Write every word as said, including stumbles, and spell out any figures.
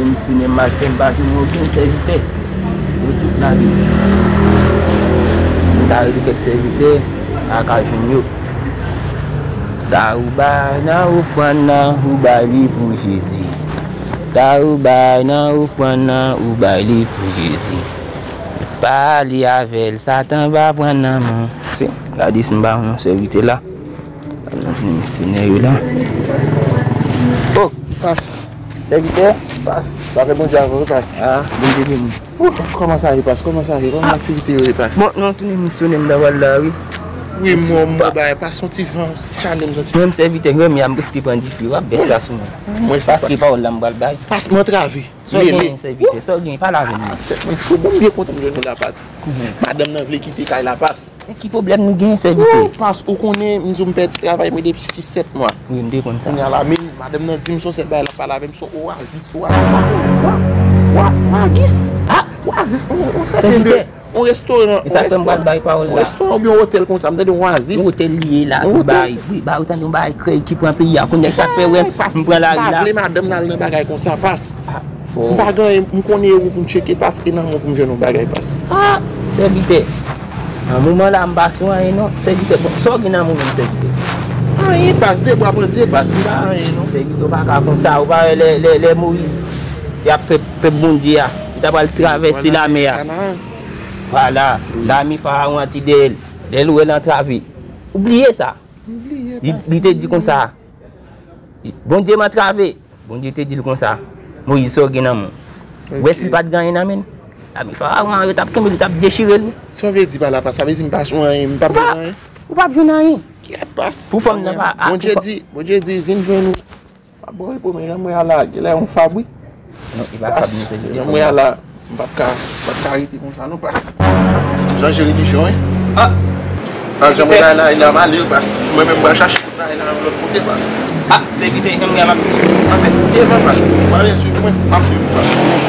Misyonè m al fè m pa jwenn okenn sèvitè. Yo tout lage. M ta rele kèk sèvitè, m pa ka jwenn yo. Sa ou bay nan ofrann nan, ou bay li pou Jezi. Sa ou bay nan ofrann nan, ou bay li pou Jezi. Pale avè l, Satan va pran nan men w. Se, gade si m pa yon sèvitè la. Gade yon misyonè yo la. Oh, pas. Sèvitè? Pas. Pa fè Bondye avè w, pas. Ah, Bondye beni. Ou, kòman sa ye, pas? Kòman sa ye? Kòman aktivite yo ye, pas? Bon, non, tounen misyonè m ta pral la, wi. Wi, mwen, mwen, bay, pas yon ti van, yon ti chalè m santi. Menm sèvitè, menm ya m prèske pran dife, w ap bès sa sou mwen. Mwen sa, paske pawòl la m pral bay. Pas, mwen antrave. Sa w genyen, sèvitè? Sa w genyen? Pale avè m. Tèt mwen cho. Bon, m byen kontan m jwenn ou la, pas. Madanm nan vle kite kay la, pas. Men ki pwoblèm nou genyen, sèvitè? Wou, pas, ou konnen, m di w m pèdi travay mwen depi sis sèt mwa. Wi, m te konn sa. Kounye a la, men madanm nan di m se yon sèl bagay l ap pale avè m, se yon oazis, oazis, oazis, oazis, yon sèten de, yon restoran, yon restoran, yon restoran oubyen yon otèl konsa, m tande yon oazis. Yon otèl li ye la, Dubai. Wi, ba ou tande yon bagay krèy ki pran peyi a, kounye a sa k fè wè m pran lari la. M pa vle madanm nan al nan bagay konsa, pas. M pa gen anyen, m konnen e ou pou m tcheke, pas, e nan men w pou m jwenn yon bagay, pas. Ah, sèvitè. Nan moman la, m pa sou anyen non, sèvitè. Bon, sa w gen nan men w menm, sèvitè? Anyen, pas, de bwa pandye, pas, m pa anyen non. Sèvitè, w pa ka konsa, ou pa wè lè, lè, lè Moyiz te ap fè pèp Bondye a, li ta pral travèse lamè a. Vwala, lame Farawon an te dèyè l. Lè l wè l antrave. Ou bliye sa? Li, li te di konsa, Bondye m antrave. Bondye te di l konsa, Moyiz, sa w gen nan men w? Ou wè si l pa t gen anyen nan men l? Lame Farawon an yo t ap kenbe l, yo t ap dechire l, wi. Sa w vle di pa la, pas? Sa vle di m pa sou anyen, m p ap jwenn anyen? Ou p ap jwenn anyen. Kèt, pas. Pou fanm nan pa, ah, Bondye di, Bondye di, vin jwenn ou. M ap ba w repo, men jan m wè a la, genlè yon fab, wi. Non, e pa fab, non, se jere. Jan m wè a la, m p ap ka, m p ap ka rete konsa, non, pas. Jan jere relijyon, wi. Ah! Pas, jan m wè la, la, la, m ale, pas. Mwen menm, m pral chache kout la, la, lòt kote, pas. Ah, sèvitè, jan m wè a, m ap. Anfen, devan, pas. M ale swiv mwen, m ap swiv ou, pas.